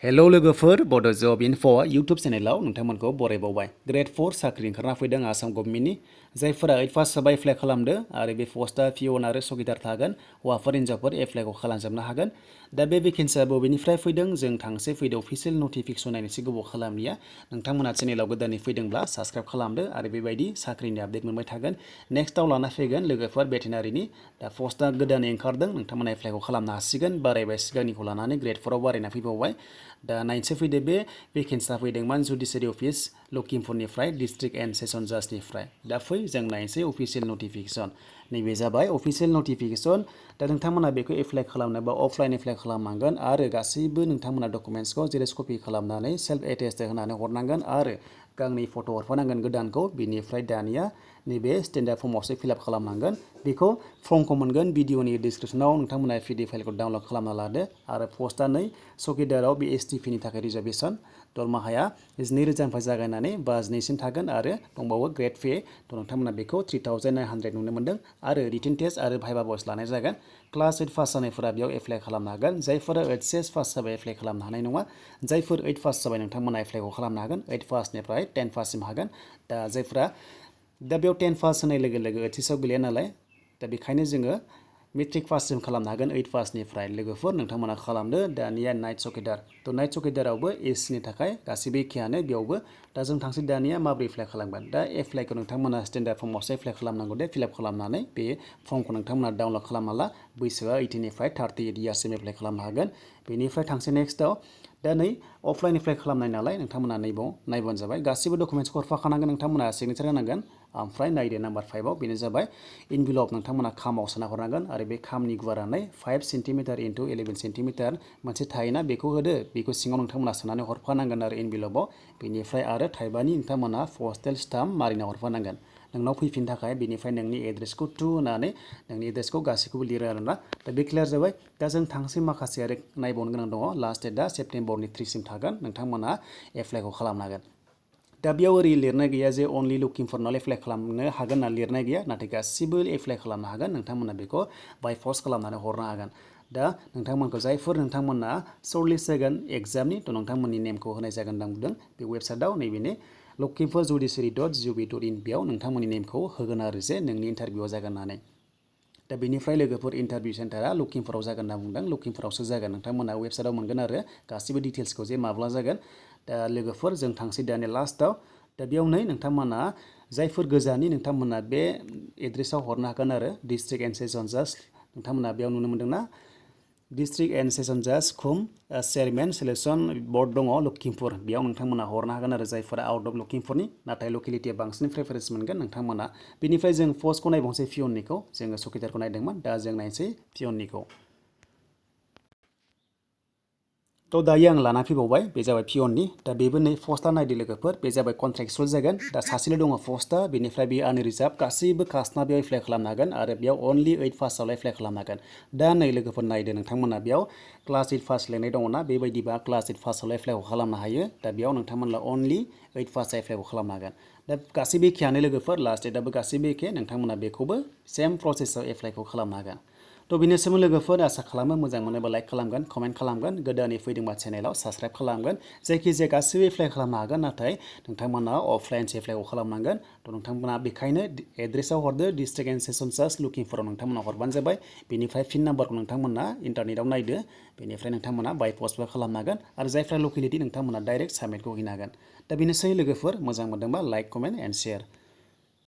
hello लोगोफोर बड' जब enough' YouTube चेनेलाव नोंथांमोनखौ बरायबावबाय grade 4 साख्रि ओंखारना फैदों आसाम गभर्नमेन्टनि जायफोरा 8 पास जाबाय एप्लाइ खालामदो आरो बे पस्टआ पियन आरो चौकिदार थागोन हौवाफोर हिन्जावफोर एप्लाइखौ खालामजोबनो हागोन दा बे भेकेन्सिया बबेनिफ्राय फैदों जों थांसे फैदो अफिसियेल नटिफिकेसन नायनोसै गोबाव खालामनिया नोंथांमोना चेनेलाव गोदानै फैदोंब्ला साबस्क्राइब खालामदो आरो बेबायदि साख्रिनि आपडेट मोनबाय थागोन नेक्स्टआव लाना फैगोन लोगोफोर भेटेनारिनि दा पस्टआ गोदानै ओंखारदों नोंथांमोना एप्लाइखौ खालामनो हासिगोन बारायबाय सिगांनिखौ लानानै ग्रेड 4 आव बारायना फैबावबाय दा नाइनसे फैदो बे भेकेन्सिया फैदोंमोन जुडिशियारि अफिस लखिमपुरनिफ्राय डिस्ट्रिक्ट एन्ड सेसन जाजनिफ्राय दा फै जों नायनोसै अफिसियेल नटिफिकेसन नैबे जाबाय अफिसियेल नटिफिकेसन दा नोंथांमोना बेखौ एप्लाइ खालामनोबा अफलाइन एप्लाइ खालामनांगोन आरो गासैबो नोंथांमोना डकुमेन्ट्सखौ जेरेक्स कपि खालामनानै सेल्फ एटेस्ट होनानै हरनांगोन आरो गांनै फट' हरफानांगोन गोदानखौ बिनिफ्राय दानिया नैबे स्टेन्डार्ड फर्मावसो फिलआप खालामनांगोन बेखौ फर्मखौ मोनगोन भिडिअनि डिसक्रिपसनाव नोंथांमोना पिडि फाइलखौ डाउनलड खालामना लादो आरो पस्टआ नै चौकिदाराव बे एसटिपिनि थाखाय रिजार्भेसन दरमाहाया 12,000निफ्राय जागायनानै 5,000सिम थागोन आरो दंबावो ग्रेड पे थ' नोंथांमोना बेखौ 3,900 नुनो मोन्दों आरो रिटेन टेस्ट आरो भाइभा बयस लानाय जागोन क्लास 8 पास जानायफोरा बेयाव एप्लाइ खालामनो हागोन जायफोरा एचएस पास जाबाय एप्लाइ खालामनो हानाय नङा जायफोर 8 पास जाबाय नोंथांमोना एप्लाइखौ खालामनो हागोन 8 पासनिफ्राय 10 पाससिम हागोन दा जायफोरा दा बेयाव 10 पास होनाय लोगो लोगो एचएसआव गैया नालाय दा बेखायनो जोङो मेट्रिक पाससिम खालामनो हागोन 8 पासनिफ्राय लोगोफोर नोंथांमोना खालामदो दानिया नाइट चौकिदार थ' नाइट चौकिदारावबो एससिनि थाखाय गासैबो एखेयानो बेयावबो दा जों थांसै दानिया माबोरै एप्लाइ खालामगोन दा एप्लाइखौ नोंथांमोना स्टेन्डार्ड फर्मावसो एप्लाइ खालामनांगौ दे फिलआप खालामनानै बे फर्मखौ नोंथांमोना डाउनलड खालामना ला बैसोआ 18निफ्राय 38 इयार्ससिम एप्लाइ खालामनो हागोन बेनिफ्राय थांसै नेक्स्टआव दा नै अफलाइन एप्लाइ खालामनाय नालाय नोंथांमोना नायबानो जाबाय गासैबो डकुमेन्ट्सखौ हरफाखानांगोन नोंथांमोना सिगनेचार होनांगोन ओमफ्राय नायदो नाम्बार 5आव बेनो जाबाय इनभेलप नोंथांमोना खामाव सोना हरनांगोन आरो बे खामनि गुवारानै 5 सेन्टिमिटार इन्टु 11 सेन्टिमिटार मोनसे थायोना बेखौ होदो बेखौ सिङाव नोंथांमोना सोनानै हरफानांगोन आरो इनभेलपआव बेनिफ्राय आरो थाइबानि नोंथांमोना पस्टेल स्टाम्प मारिना हरफानांगोन नोंनाव फैफिन थाखाय बेनिफ्राय नोंनि एड्रेसखौ टु होनानै नोंनि एड्रेसखौ गासैखौबो लिरो आरोना दा बे क्लियार जाबाय दा जों थांसै माखासे आरो नायबावनो गोनां दङ लास्ट डेटआ सेप्तेम्बरनि 3सिम थागोन नोंथांमोना एप्लाइखौ खालामनो हागोन दा बेयाव ओरै लिरनाय गैया जे अनलि लखिमपुरनाल एप्लाइ खालामनो हागोन होनना लिरनाय गैया नाथाय गासिबो एप्लाइ खालामनो हागोन नोंथांमोना बेखौ बाय पस्ट खालामनानै हरनो हागोन दा नोंथांमोनखौ जायफोर नोंथांमोना सर्टलिस्ट जागोन एग्जामनि थ' नोंथांमोननि नेमखौ होनाय जागोन होनना बुंदों बे वेबसाइटआव नैबेनो lakhimpur.judiciary.gov.in बेयाव नोंथांमोननि नेमखौ होगोन आरो जे नोंनि इन्टारभिउआव जागोन होननानै दा बेनिफ्राय लोगोफोर इन्टारभिउ सेन्टारा लखिमपुराव जागोन होनना बुंदों लखिमपुरावसो जागोन नोंथांमोना वेबसाइटआव मोनगोन आरो गासिबो डिटेल्सखौ जे माब्ला जागोन दा लोगोफोर जों थांसै दानि लास्टआव दा बेयाव नै नोंथांमोना जायफोर गोजाननि नोंथांमोना बे एड्रेसाव हरनो हागोन आरो डिस्ट्रिक्ट एन्ड सेसन जाज नोंथांमोना बेयाव नुनो मोन्दोंना डिस्ट्रिक्ट एन्ड सेसन जाज खुम चेयारमेन सिलेक्सन बर्ड दङ लखिमपुर बेयाव नोंथांमोना हरनो हागोन आरो जायफोरा आउट अफ लखिमपुरनि नाथाय लकेलिटिया बांसिन प्रेफारेन्स मोनगोन नोंथांमोना बेनिफ्राय जों पस्टखौ नायबावनोसै पियननिखौ जोङो चौकिदारखौ नायदोंमोन दा जों नायनोसै पियननिखौ थ' दायो आं लाना फैबावबाय बे जाबाय पियननि दा बेबो नै पस्टआ नायदो लोगोफोर बे जाबाय कन्ट्रेक्चुवेल जागोन दा सासेल' दङ पस्टआ बेनिफ्राय बे आनरिजार्भ गासैबो कास्टना बेयाव एप्लाइ खालामनो हागोन आरो बेयाव अनलि 8 पासआवल' एप्लाइ खालामनो हागोन दा नै लोगोफोर नायदो नोंथांमोना बेयाव क्लास 8 पास लिरनाय दङना बेबायदिबा क्लास 8 पासआवल' एप्लाइखौ खालामनो हायो दा बेयाव नोंथांमोना अनलि 8 पासआ एप्लाइखौ खालामनो हागोन दा गासैबो एखेयानो लोगोफोर लास्ट डेटआबो गासैबो एखे नोंथांमोना बेखौबो सेम प्रसेसआव एप्लाइखौ खालामनो हागोन थ' बेनोसैमोन लोगोफोर आसा खालामो मोजां मोनोबा लाइक खालामगोन कमेन्ट खालामगोन गोदानै फैदोंबा चेनेलाव साबस्क्राइब खालामगोन जायखिजाया गासैबो एप्लाइ खालामनो हागोन नाथाय नोंथांमोना अफलाइनसो एप्लाइखौ खालामनांगोन थ' नोंथांमोना बेखायनो एड्रेसाव हरदो डिस्ट्रिक्ट एन्ड सेसन जाज लखिमपुराव नोंथांमोना हरबानो जाबाय बेनिफ्राय फिन नाम्बारखौ नोंथांमोना इन्टारनेटआव नायदो बेनिफ्राय नोंथांमोना बाय पस्टबो खालामनो हागोन आरो जायफ्रा लकेलिटि नोंथांमोना डाइरेक्ट साबमिटखौ हैनो हागोन दा बेनोसै लोगोफोर मोजां मोनदोंबा लाइक कमेन्ट एन्ड शेयार